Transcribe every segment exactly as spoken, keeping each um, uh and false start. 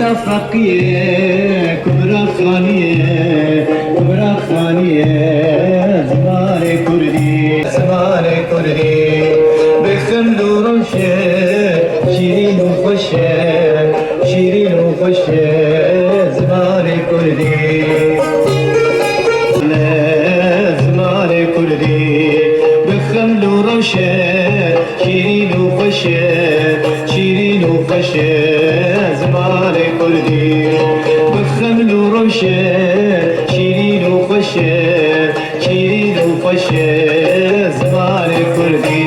Feqiyê, Kubra Xaniyê, Kubra Xaniyê, zimanê kurdî, zimanê kurdî. Bi xeml û rewşe, şîrîn û xweş e, şîrîn û xweş e, zimanê kurdî. Zimanê kurdî, bi xeml û rewşe, şîrîn û xweş e, şîrîn û xweş e, zimanê kurdî. Bi xeml û rewşe, şîrîn û xweş e, şîrîn û xweş e, zimanê kurdî.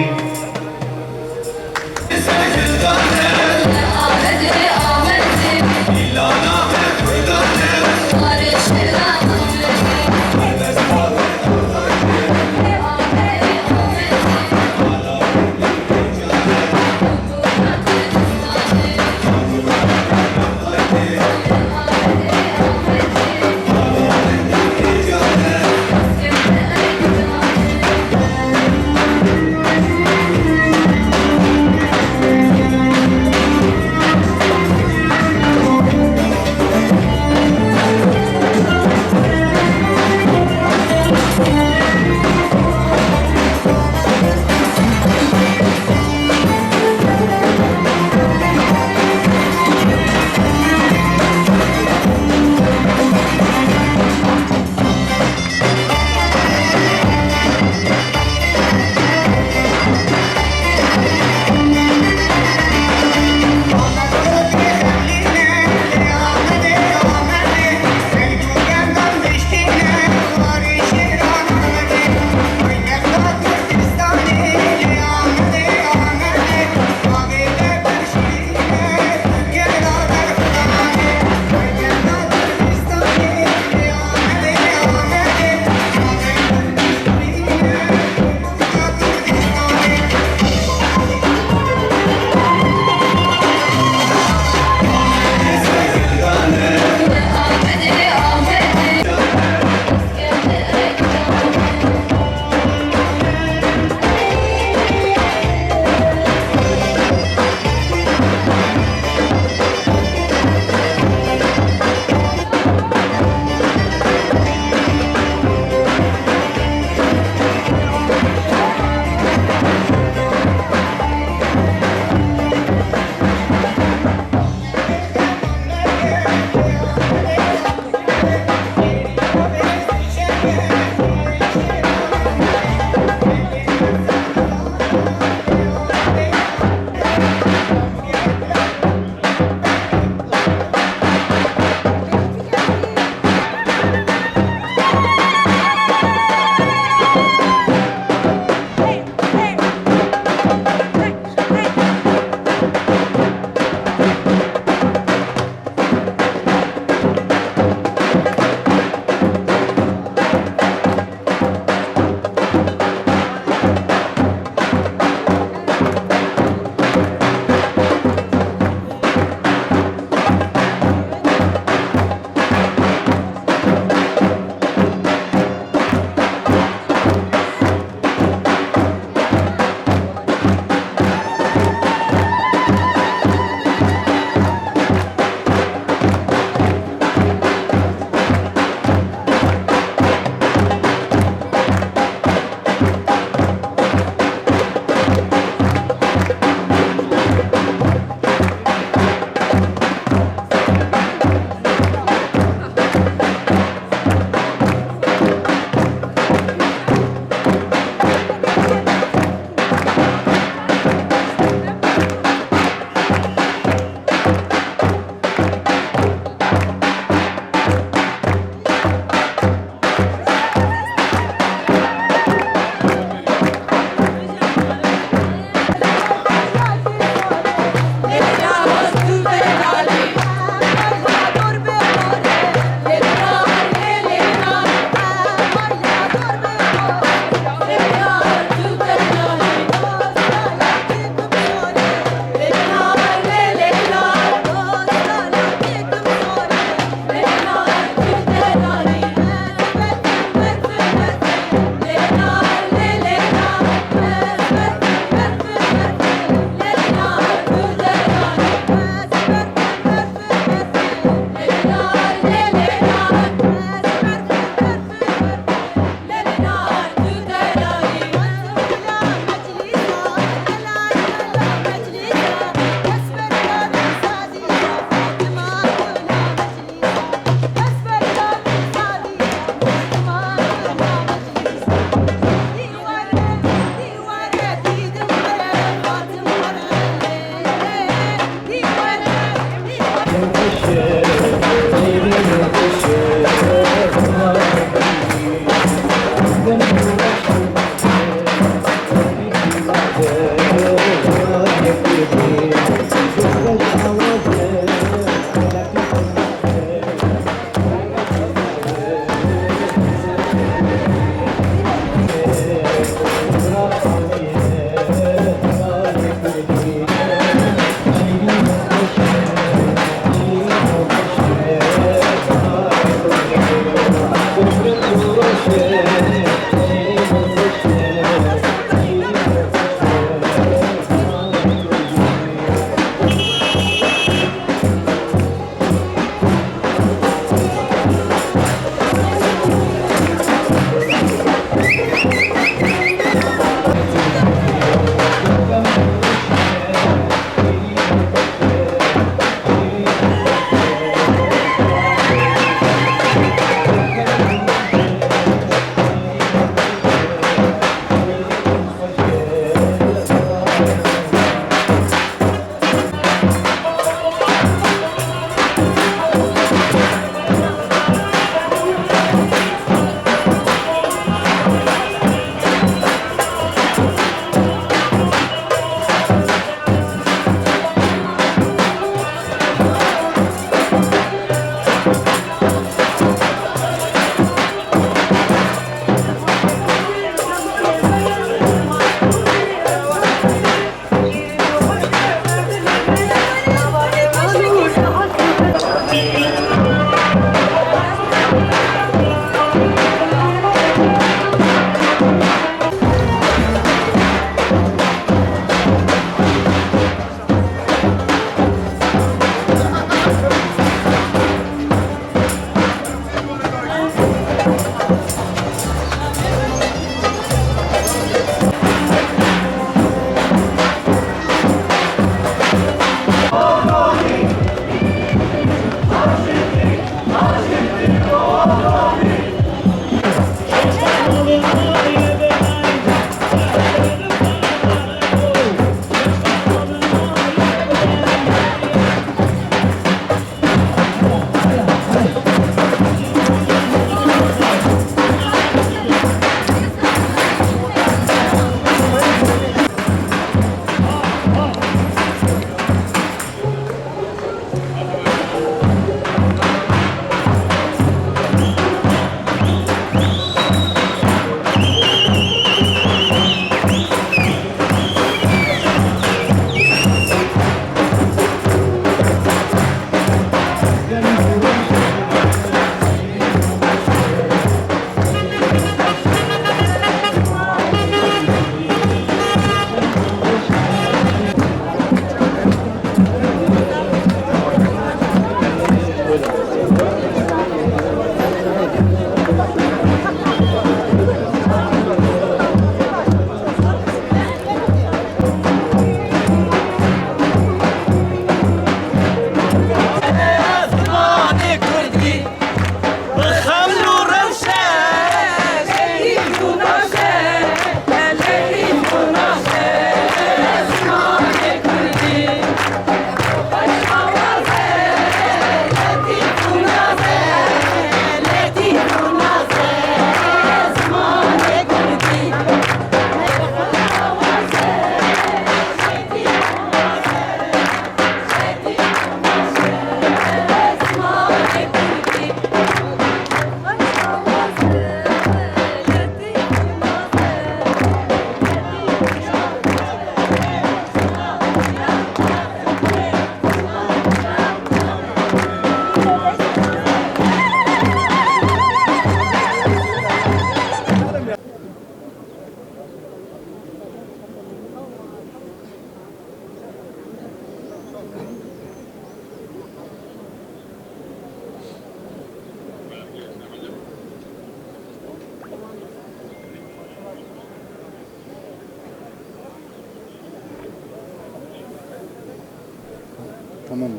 Tamam.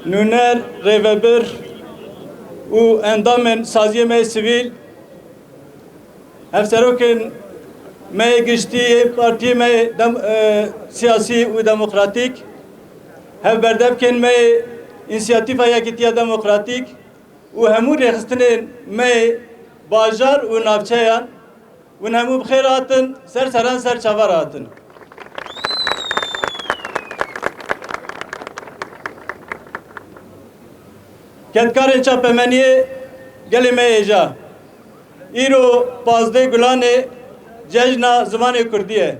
Nûner, rêvebir û endamên saziyê me yê sivîl, hevserokên me yê giştî yê partiyê me yê dem-, e, siyasî û demokratîk, hevberdevkên me yê Însiyatîfa Yekîtiya Demokratîk û hemû rêxistinên me yê bajar û navçeyan, Hûn hemû bi xêr hatin, ser seran ser çava re hatin. Kedkarên çapemeniyê gelê me hêja. Îro pazdeh Gulanê Cejna Zimanê Kurdî ye.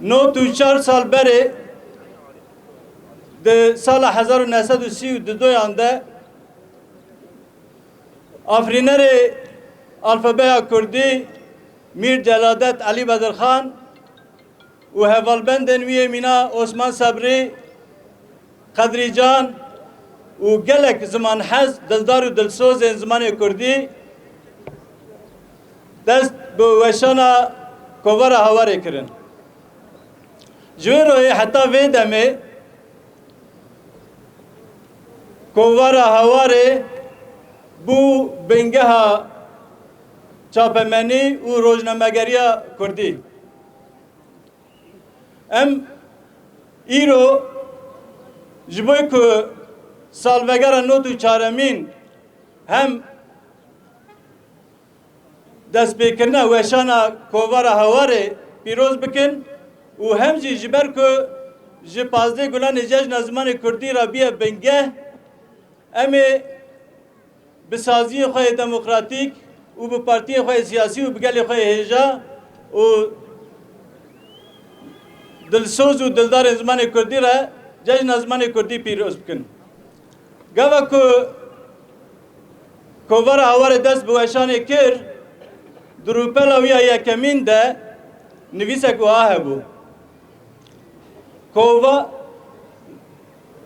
Nod û çar sal berê di sala hezar û neh sed û sî û duyan de afirînerê alfabeya kurdî Mîr Celadet Elî Bedirxan û hevalbendên wî yê mîna Osman Sebrî, Qedrî Can û gelek zimanhez, dildar û dilsozên zimanê kurdî dest bi weşana Kovara Hawarê kirin. Ji wê royê heta vê demê Kovara Hawarê bû bingeha çapemenî û rojnamegeriya kurdî. Em îro ji bo ku salvegera nod û çaremîn hem destpêkirina weşana Kovara Hawarê pîroz bikin û hem jî ji ber ku ji pazdeh Gulanê Cejna Zimanê Kurdî re bûye bingeh, em ê bi saziyên xwe yê demokratîk û bi partiyên xwe yê siyasî û bi gelê xwe yê hêja û dilsoz û dildarên zimanê kurdî re Cejna Zimanê Kurdî pîroz bikin. Gava ku Kovara Hawarê dest bi weşanê kir, di rûpela wî ya yekemîn de nivîsek wiha hebû. Kova-,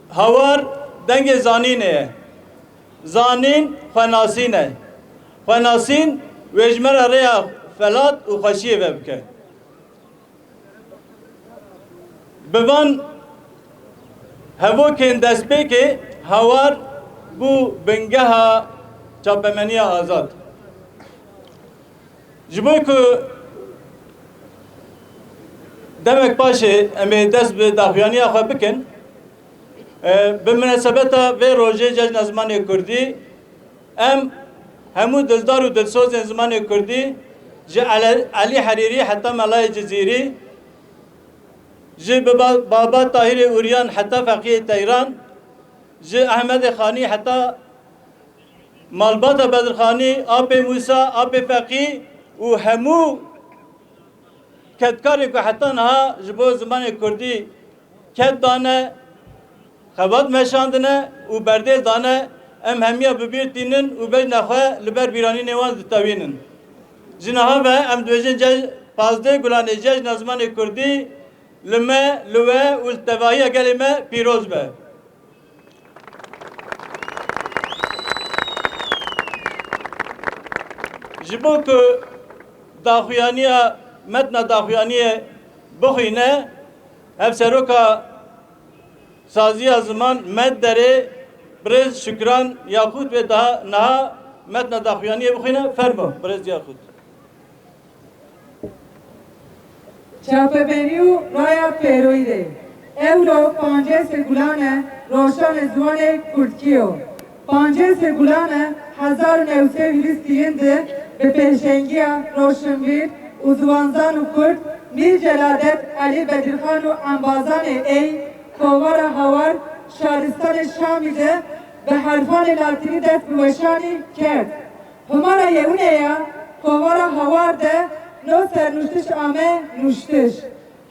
Hawar dengê zanînê ye. Zanîn xwenasîn e. Xwenasîn wê ji me re rêya felat û xweşiyê vebike. Bi van hevokên destpêkê Hawar bû bingeha çapemeniya azad. Ji bo ku demek paşê em ê dest bi daxuyaniya xwe bikin, e, bi minasebeta vê rojê Cejna Zimanê Kurdî, em hemû dildar û dilsozên zimanê kurdî, ji Ele-, Elî Herîrî heta Melayê Cizîrî, ji Biba-, Baba Tahîrê Ûriyan heta Feqiyê Teyran, ji Ehmedê Xanî heta Malbata Bedirxanî, Apê Mûsa, Apê Feqî û hemû kedkarên ku heta niha ji bo zimanê kurdî ked dane, xebat meşandine û berdêl dane, em hemiya bi bîr tînin û bejna xwe li ber bîranînê wan ditewînin. Ji niha ve em dibêjin ce-, pazdeh Gulanê Cejna Zimanê Kurdî li me, li we û li tevahiya gelê me pîroz be. Ji bo ku daxuyaniya, metna daxuyaniyê bixwîne, hevseroka Saziya Ziman Medderê birêz Şukran Yaqût wê daha niha metna daxuyaniyê bixwîne. Fermo, birêz Yaqût. Çapemenî û raya pêroyî de. Ewro pancêsê Gulan e, roşanê ziwanê kurdkî yo. Pancêsê Gulan e, hezar û new sed û hîrî û tînin de bi pêşengiya roşinvîr û ziwanzanê kurd Mîr Celadet Elî Bedirxan û embazanê ey Kovara Hawar şaristanê Şamî de bi herfanê latînî dest bi weşanî kerd. Hûmara yewine ya Kovara Hawar de no sernuştiş ame nuştiş.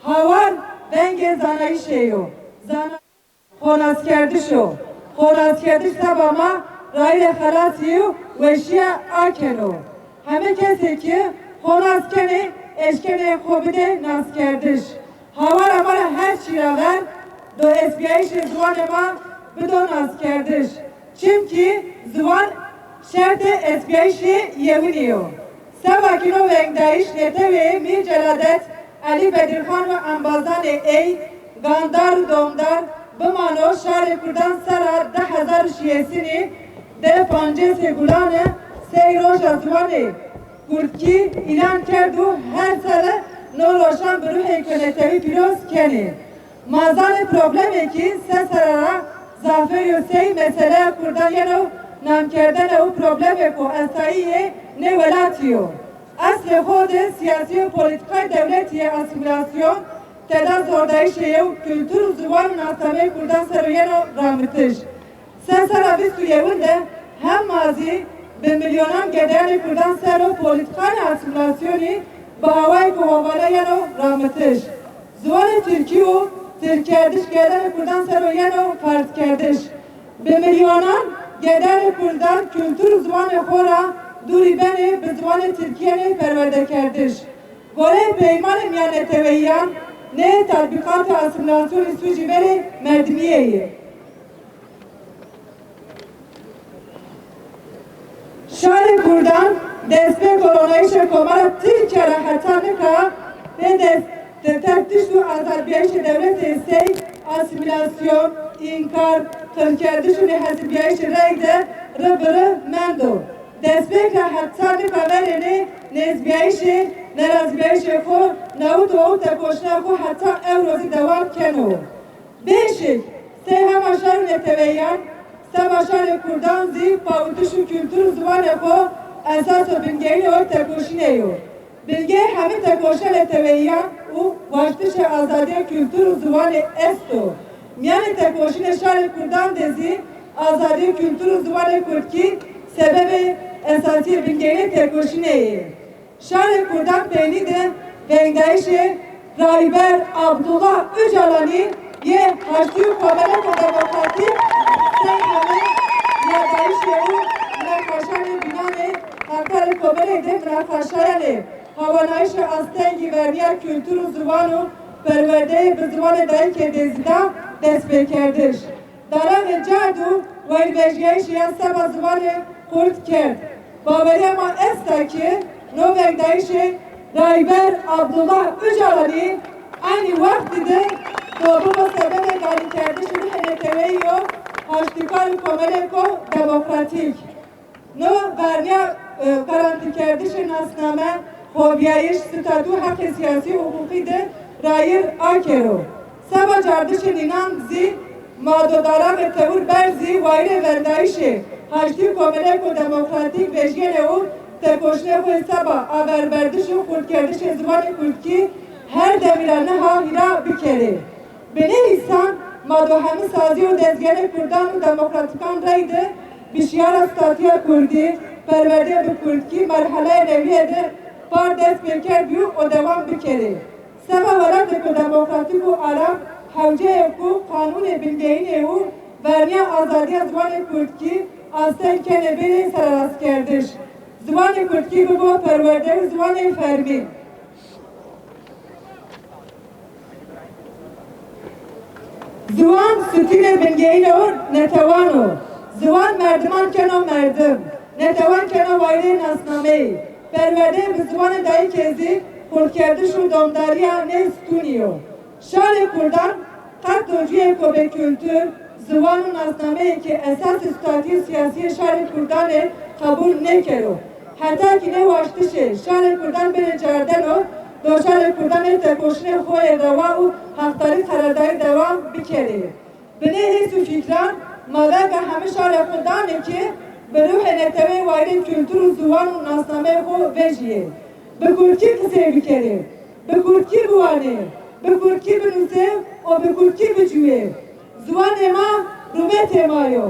Hawar vengê zanayîşê yo. Zana-, xonaskerdiş o. Xonaskerdiş seba ma rayîrê xelasî û weşîya a keno. Heme kesê ki xonas kenê eşkenê xo bidê naskerdiş. Hawara ma ra her çî ra ver do estbîyayîşê ziwanê ma bido naskerdiş. Çimkî ziwan şertê estbîyayîşê yewinî yo. Seba ki no vengdayîş netewê Mîr Celadet Elî Bedirxan û embazanê ey, gandar û domdar, bimano şarê kurdan serra di hezar û şêstinî de pancêsê Gulanê sey roja ziwanê kurdkî îlan kerd û her serre no roşan bi ruhê netewî pîroz kenê. Ma zanê problemê ki se serra ra zafêr yo sey meseleya kurdan yeno namkerdene û problemêko esayî yê Nê welatî yo. Eslê xwe de siyasî û polîtîkayê dewletî ye asîmîlasyon, teda zordayîşê ye û kultur û ziwan û nasnameyê kurdan ser o yeno ramitiş. Sed sala bîst û yewin de hema zî bi milyonan gedeyanê kurdan ser o polîtîkanê asîmîlasyonî bi hawayêko hovane yeno ramitiş. Ziwanê tirkî û tirkkerdiş gedeyanê kurdan ser o yeno ferdkerdiş. Bi milyonan gedeyanê kurdan kultur û ziwanê xwe ra dûrî benê bi ziwanê tirkî yenê perwerdekerdiş. Goreyê peymanê mîyanneteweyîyan nê tatbîqatê asîmîlasyonê sûcî verê merdimîyê yê. Şarê kurdan destpê koronayîşê Komara Tirkîya ra heta nika pê dest di tev tişt û azadbîyayîşê dewletê sey asîmîlasyon, înkar, qirkerdiş û nêhesibîyayîşê reyî de ri bi ri mendo. Destpêk ra heta nika verênê nêzbîyayîşê, nerazîbîyayîşê xo newit û hewt tekoşîna xo heta ewro zî dewam keno. Bêşik, sey hema şar û neteweyîyan, seba şarê kurdan zî pawitiş û kultur û ziwanê xo esas û bingehînê wê tekoşînê yo. Bingehê hemî tekoşîna neteweyîyan û waştişê azadîya kultur û ziwanê esto. Mîyanê tekoşînê şarê kurdan de zî azadîya kultur û ziwanê kurdkî sebebê esasî yê bingehînê tekoşînê yê. Şarê kurdan peynî de vengdayîşê Rayber Abdullah Ocalanî yê Haştî û Komeleko Demokratîk sey hemê yadayîşê û minaqaşanê bînanê hevkarê komelê de minaqaşayanê hawanayîşê astengî vernîya kultur û ziwan û perwerdeyê bi ziwanê dayikê de zî da destpêkerdiş. Daraxê card û wayîrvejîyayîşê ya seba ziwanê kurd kerd. Baweriya ma esta ki no vengdayîşê Rayber Abdullah Ocalanî eynî wextî de do bibo sebebê ganîkerdişê ruhê neteweyî yo haştîkar û komeleko demokratîk. No verniya, e, garantîkerdişê nasname, xwebîyayîş, statû, heqê siyasî û hiqûqî de rayîr akero. Seba cardişê nînan zî ma do daraxê tewir berzî wayîrê vendayîşê Haştî û Komeleko Demokratîk vejîyene û tekoşînê xwe seba averberdiş û xurtkerdişê ziwanê kurdkî her demî ra niha hîra bikerê. Binê îsan ma do hemî sazî û dezgehê kurdan û demokratîkan reyde bi şiyara statîya kurdî, perwerdeya bi kurdkî merheleya newîye de par dest pê kerdbî û dewam bikerê. Seba welatêko demokratîk û aram hewce ye ku qanûnê bingehînê û verniya azadiya ziwanê kurdkî asteng kenê bêrê sererastkerdiş. Ziwanê kurdkî bibo perwerde û ziwanê fermî. Ziwan stûnê bingehîn û netewan o. Ziwan merdiman keno merdim. Netewan keno wayîrê nasnameyî. Perwerdeyê bi ziwanê dayikê zî xurtkerdiş û domdariya nê stûnî yo. Şarê kurdan qet do cuyêko bê kultur, ziwan û nasnameyekê esasê statî û siyasî yê şarê kurdan ê qebûl nêkero. Heta kî nê waştişê şarê kurdan bêrê cardeno, do şarê kurdan ê tekoşînê xo yê rewa û haqdarî qerardayî dewam bikerê. Binê hêz û fîkran ma vega hemî şarê xo danê ki bi ruhê neteweyê wayîrê kultur û ziwan û nasnameyê xo vejîyê. Bi kurdkî qisey bikerê, bi kurdkî biwanê, bi kurdkî binusê û bi kurdkî bicûyê. Ziwanê ma rûmetê ma yo.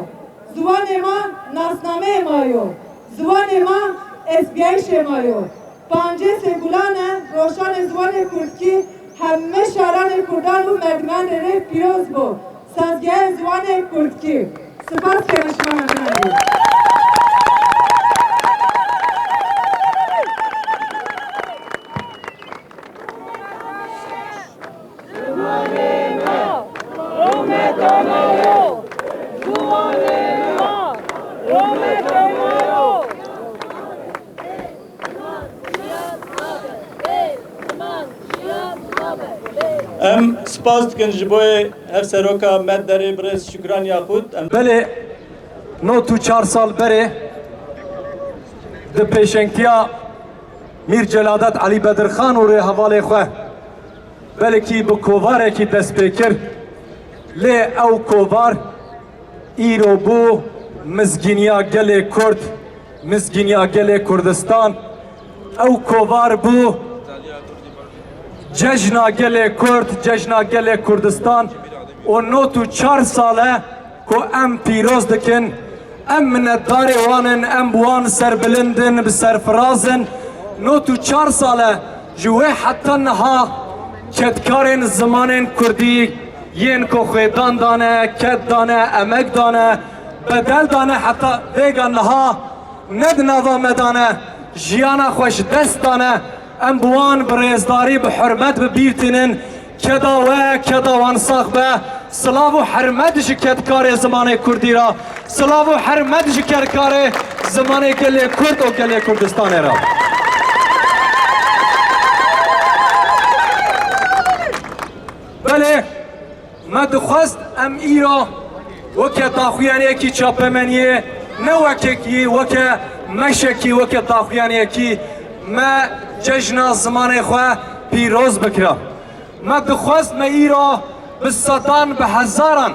Ziwanê ma nasnameyê ma yo. Ziwanê ma estbîyayîşê ma yo. Pancêsê gulan e, roşanê ziwanê kurdkî heme şaranê kurdan û merdimanê rê pîroz bo. Sazgehê ziwanê kurdkî. Spas kene şima hemî. Em spas dikin ji bo Hevseroka Medderê birêz Şukran Yaqût. Em Belê, nod û çar sal berê di pêşengtiya Mîr Celadet Elî Bedirxan û rêhevalê xwe belkî bi kovarekî dest pê kir, lê ew kovar îro bû mizgîniya gelê Kurd, Mizgîniya gelê Kurdistan, ew kovar bû cejna gelê Kurd, cejna gelê Kurdistan û not û çar sal e ku em pîroz dikin. Em minetdarê wan in, em bi wan serbilind in, bi serfiraz in. Not û çar sal e ji wê heta niha kedkarên zimanên kurdî yên ku xwêdan dane, ked dane, emek dane, bedel dane, heta vêga niha ne di nava me dane, jiyana xwe ji dest dane. Em bi wan bi rêzdarî, bi hurmet bi bîr tînin. Keda we, keda wan sax be. Silav û hurmet ji kedkarê zimanê kurdî re. Silav û hurmet ji kedkarê zimanê gelê Kurd û gelê Kurdistanê re. Belê, me dixwest em îro weke daxuyaniyekî çapemeniyê, ne wekekî, weke meşekî, weke daxuyaniyekî me cejna zimanê xwe pîroz bikira. Me dixwest me îro bi sedan, bi hezaran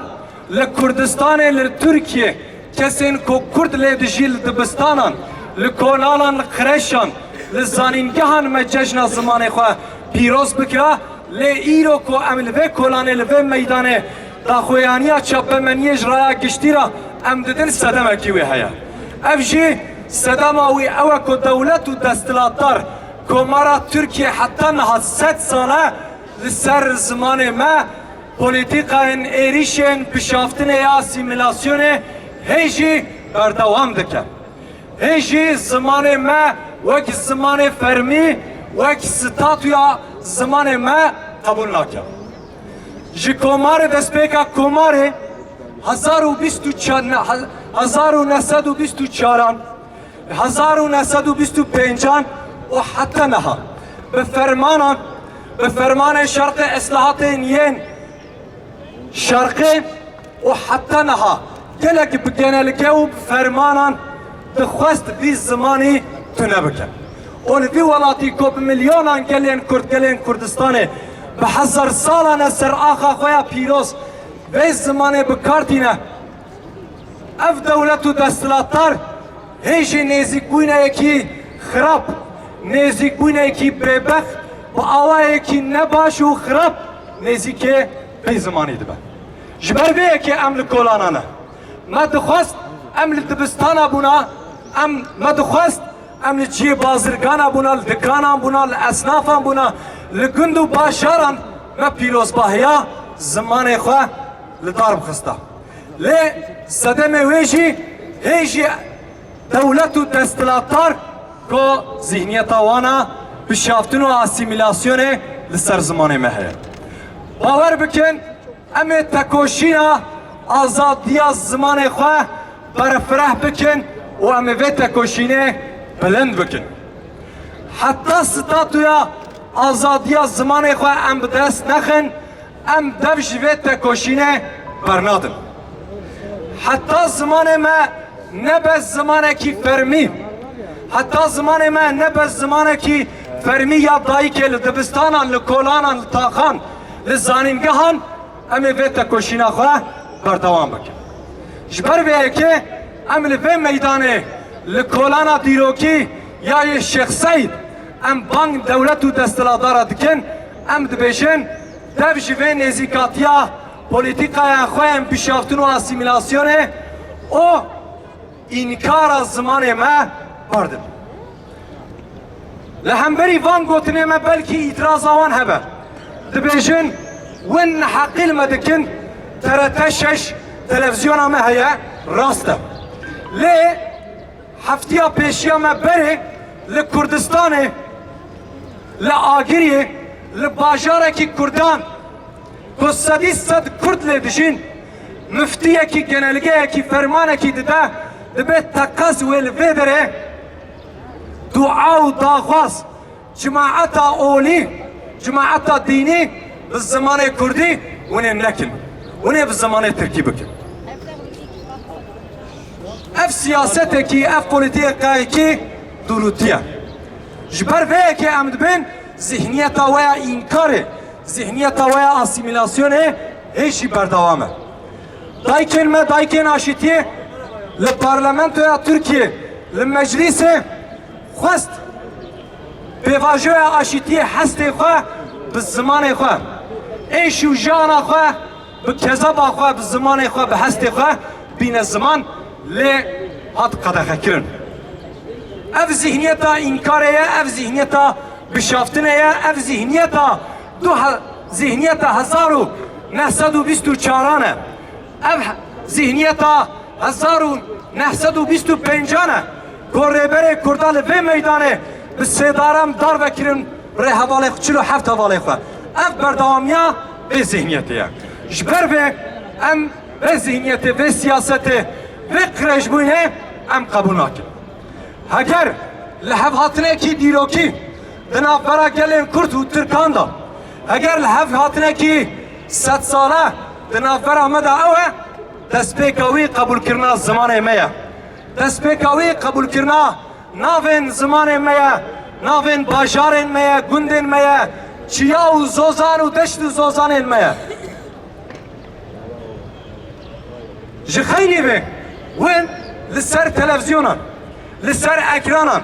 li Kurdistanê, li Tirkiyê, kesên ku Kurd lê dijî li dibistanan, li kolanan, li kreşan, li zanîngehan me cejna zimanê xwe pîroz bikira. Lê îro ku em li vê kolanê, li vê meydanê daxuyaniya çapemeniyê ji raya giştî re em didin, sedemekî wê heye. Ev jî sedema wî ew e ku dewlet û desthilatdar, Komara Tirkiye heta niha sed sal e li ser zimanê me polîtîkayên êrîşên pişaftinê ya asîmîlasyonê hê jî berdewam dike. Hê jî zimanê me wek zimanê fermî, wek statûya zimanê me qebûl nake. Ji komarê, destpêka komarê hezar û bîst û çar, ne, he-, hezar û neh sed û bîst û çaran, hezar û neh sed û bîst û pêncan û heta niha bi fermanan, bi fermanên şerqê, islahatên yên şerqê û heta niha gelek bi genelge û bi fermanan dixwest vî zimanî tune bike. Û li vî welatî ku bi milyonan gelên Kurd, gelên Kurdistanê bi hezar salan e ser axa xwe ya pîroz vê zimanê bi kar tîne, ev dewlet û desthilatdar hê jî nêzîkbûneyekî xirab, nêzîkbûneyekî bêbext, bi awayekî nebaş û xirab nêzîkê vî zimanî dibe. Ji ber vê yekê em li kolanan ne. Me dixwest em li dibistana bûna, em, me dixwest em li cihê bazirgana bûna, li dikanan bûna, li esnafan bûna, li gund û bajaran me pîrozbahiya zimanê xwe li dar bixista. Lê sedemê wê jî hê jî dewlet û desthilatdar ku zîhniyeta wan a bişaftin û asîmîlasyonê li ser zimanê me heye. Bawer bikin, em ê tekoşîna azadiya zimanê xwe berfireh bikin û em ê vê tekoşînê bilind bikin. Heta statûya azadiya zimanê xwe em bi dest nexin, em dev ji vê tekoşînê bernadin. Heta zimanê me nebe zimanekî fermî, heta zimanê me nebe zimanekî fermî ya dayikê li dibistanan, li kolanan, li taxan, li zanîngehan, em ê vê tekoşîna xwe berdewam bikin. Ji ber vê yekê em li vê meydanê, li kolana dîrokî ya yê Şêx Seîd, em bang dewlet û desthilatdara dikin, em dibêjin, dev ji vê nêzîkatiya polîtîkaya xwe yên bişaftin û asîmîlasyonê û înkara zimanê me berdin. Li hemberî van gotinê me belkî îtiraza wan hebe. Dibêjin, win neheqî li me dikin, T R T şeş televîzyona me heye, rast e. Lê heftiya pêşiya me berê li Kurdistanê, li Agiriyê, li bajarekî Kurdan ku sedî sed Kurd lê dijîn, miftiyekî, genelgeyekî, fermanekî dide, dibe teqez wê li vê derê dua û daxwaz, cemaeta olî, cemaeta dînî bi zimanê kurdî hûn ê nekin. Hûn ê bi zimanê tirkî bikin. Ev siyasetekî, ev polîtîkayekî dûrûtî ye. Ji ber vê yekê em dibên zihniyeta we ya înkarê, zihniyeta we ya asîmîlasyonê hê jî berdewam e. Dayikên me, dayikên aşîtiyê li parlamentoya Tirkiyê Li meclîsê xwest pêvajoya aşîtiyê hestê xwe bi zimanê xwe, êş û jiyana xwe bi kezeba xwe, bi zimanê xwe, bi hestê xwe bîne ziman, lê hat qedexekirin. Ev zihniyeta înkarê ye, ev zihniyeta bişaftinê ye, ev zihniyeta du he-, zihniyeta hezar û neh sed û bîst û çaran e. Ev he-, zihniyeta hezar û neh sed û bîst û pêncan e ku rêberê Kurda li vê meydanê bi sêdaran darve kirin rêhevalê xwe, çil û heft hevalê xwe. Ev berdewamiya vê zihniyetê ye. Ji ber vê em vê zihniyetê, vê siyasetê, vê qirêjbûyînê em qebûl nakin. Heger lihevhatinekî dîrokî di navbera gelên Kurd û Tirkan de, heger lihevhatinekî sedsale di navbera me de ew e, destpêka wî qebûlkirina zimanê me ye. Destpêka wî qebûlkirina navên zimanê me ye, navên bajarên me ye, gundên me ye, çiya û zozan û deşt û zozanên me ye. Ji xeynî ve win li ser televizyonan, li ser ekranan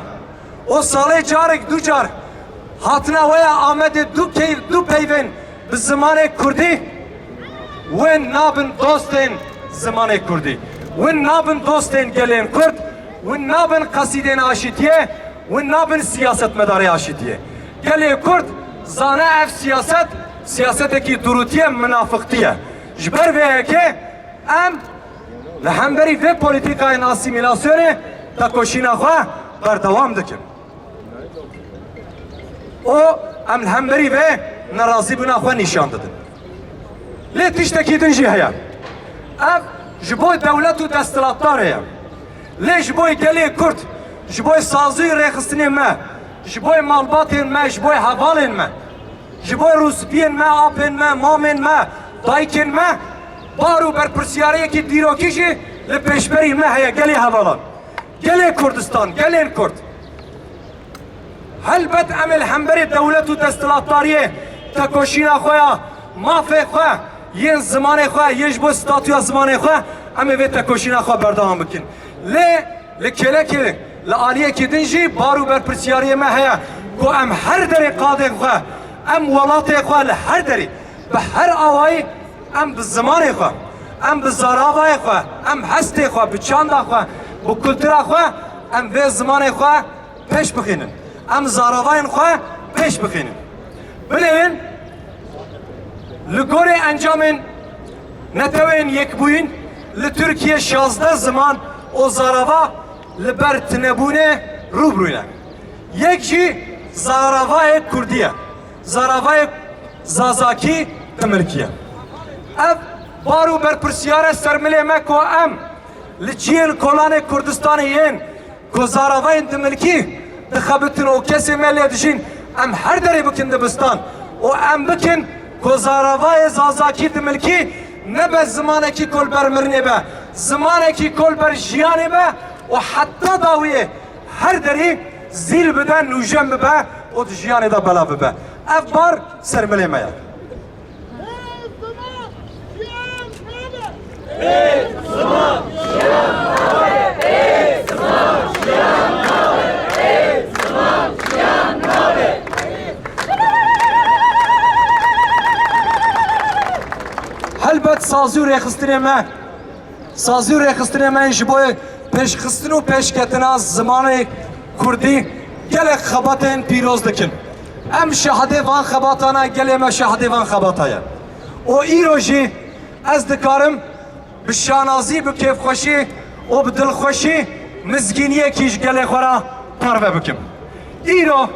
û salê carek du car hatine waya Amedê du key-, du peyvên bi zimanê kurdî, win nabin dostên zimanê kurdî, win nabin dostên gelên kurd, win nabin qesîdên aşîtiyê, win nabin siyasetmedarê aşîtiyê. Gelê kurd zane ev siyaset, siyasetekî durûtî ye, minafiqtî ye. Ji ber vê yekê em li hemberî vê polîtîkayên asîmîlasyonê tekoşîna xwe berdewam dikin. Û em li hemberî vê nerazîbûna xwe nîşan didin. Lê tiştekî din jî heye. Ev ji bo dewlet û desthilatdarê ye. Lê ji bo gelê Kurd, ji bo sazî û rêxistinê me, ji bo malbatên me, ji bo hevalên me, ji bo rûspiyên me, apên me, mamên me, dayikên me, bar û berpirsiyariyekî dîrokî jî li pêşberî me heye, gelê hevalan. Gelê Kurdistan, gelên Kurd. Helbet em ê li hemberî dewlet û desthilatdariyê tekoşîna xwe ya mafê xwe, yên zimanê xwe, yên ji bo statûya zimanê xwe, em ê vê tekoşîna xwe berdewam bikin. Lê li kêlekê, li aliyekî din jî bar û berpirsiyariyê me heye ku em her derê qadên xwe, em welatê xwe li her derê, bi her awayî, em bi zimanê xwe, em bi zaravayê xwe, em hestê xwe, bi çanda xwe, bi kultura xwe, em vê zimanê xwe pêş bixînin. Em zaravayên xwe pêş bixînin. Binêrin, li gorî encamên Netewên Yekbûyîn, li Tirkiyê şazdeh ziman û zarava li ber tunebûnê rû bi rû ne. Yek jî zaravayê kurdî ye. Zaravayê zazakî dimilkiye. Ev bar û berpirsiyar e ser milê me ku em li cihên kolanê Kurdistanê yên ku zaravayên dimilkî dixebitin û kesê me lê dijîn, em her derê bikin dibistan û em bikin ku zaravayê zazakî dimilkî nebe zimanekî ku li ber mirinê be, zimanekî ku li ber jiyanê be û heta dawiyê her derî zîl bide, nûjen bibe û di jiyanê de belav bibe. Ev bar ser milê me ye. Helbet sazî û rêxistinê me Sazî û rêxistinê me ji bo pêşxistin û pêşketina zimanê kurdî gelek xebatên pîroz dikin. Em şahidê van xebatan e, gelê me şahidê van xebata ye. Û îro jî ez dikarim bi şanazî, bi kêfxweşî û bi dilxweşî mizgîniyekî ji gelê xwe re parve bikim. Îro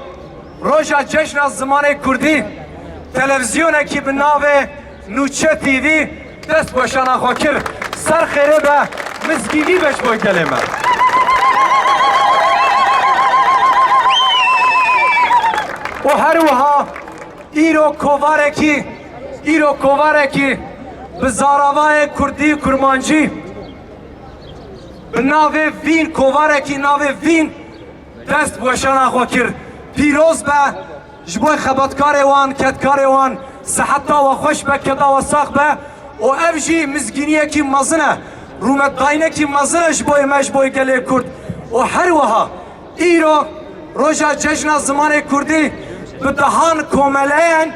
roja cejna zimanê kurdî, televîzyonekî bi navê Nûçe T V dest weşana xwe kir. Ser xêrê be, mizgînî be ji bo gelê me. Û her wiha îro kovarekî, îro kovarekî bi zaravayê kurdî, kurmancî, bi navê Vîn, kovarekî navê Vîn dest weşana xwe kir. Pîroz be ji bo xebatkarê wan, kedkarê wan, siheta we xweş be, keda we sax be. Û ev jî mizgîniyekî mezin e, rûmetdayînekî mezin e ji bo me, ji bo gelê Kurd. Û her wiha îro roja cejna zimanê kurdî bi dehan komeleyan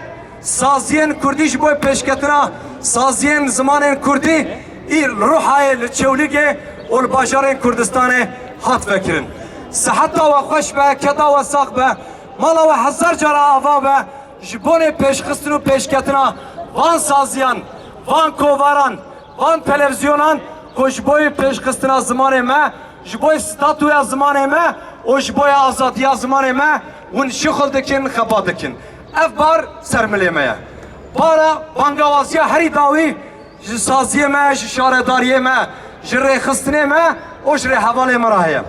saziyên kurdî ji bo pêşketina saziyên zimanên kurdî î ruhayê li Çewlîgê û li bajarên Kurdistanê hat vekirin. Siheta we xweş be, keda we sax be, mala we hezar cara ava be, ji bonê pêşxistin û pêşketina van saziyan, van kovaran, van televizyonan ku ji bo pêşxistina zimanê me, ji bo statuya zimanê me û ji bo azadiya zimanê me hûn şixul dikin, xebat dikin. Ev bar ser milê me ye. Bara bangawaziya herî dawî ji saziyê me, ji şaredariyê me, ji rêxistinê me û ji rêhevalê me re heye.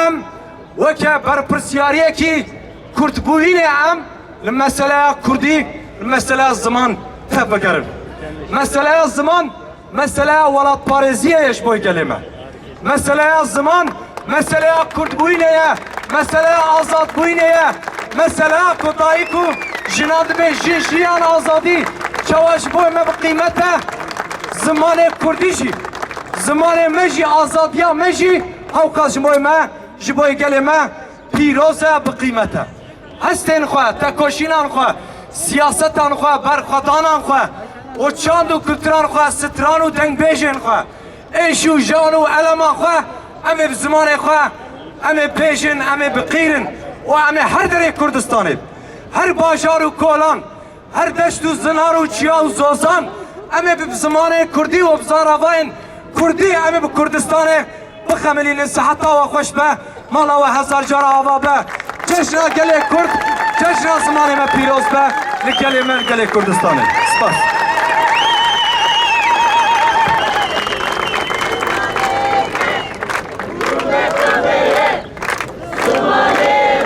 Em weke berpirsiyariyekî kurdbûyînê em li meseleya kurdî, li meseleya ziman tevbigerin. Meseleya ziman, meseleya welatparêziyê ye ji bo gelê me. Meseleya ziman, meseleya kurdbûyînê ye, meseleya azadbûyînê ye, meseleya ku dayik û jina dibê jin jiyan azadî, çawa ji bo me bi qîmet e, zimanê kurdî jî, zimanê me jî, azadiya me jî, hewqas ji bo me, ji bo gelê me pîroz e, bi qîmet e. Hestên xwe, tekoşînan xwe, siyasetan xwe, berxwedanan xwe û çand û kulturan xwe, stran û dengbêjên xwe, êş û jan û eleman xwe, em ê bi zimanê xwe, em ê bêjin, em ê biqîrin û em ê her derê Kurdistanê, her bajar û kolan, her deşt û zinar û çiya û zozan, em ê bi zimanê kurdî û bi zaravayên kurdî em ê bi Kurdistanê bixemilînin. Siheta we xweş be, mala we hezar cara ava be. Cejna gelê Kurd, cejna zimanê me pîroz be, li gelê me, li gelê Kurdistanê. Spas.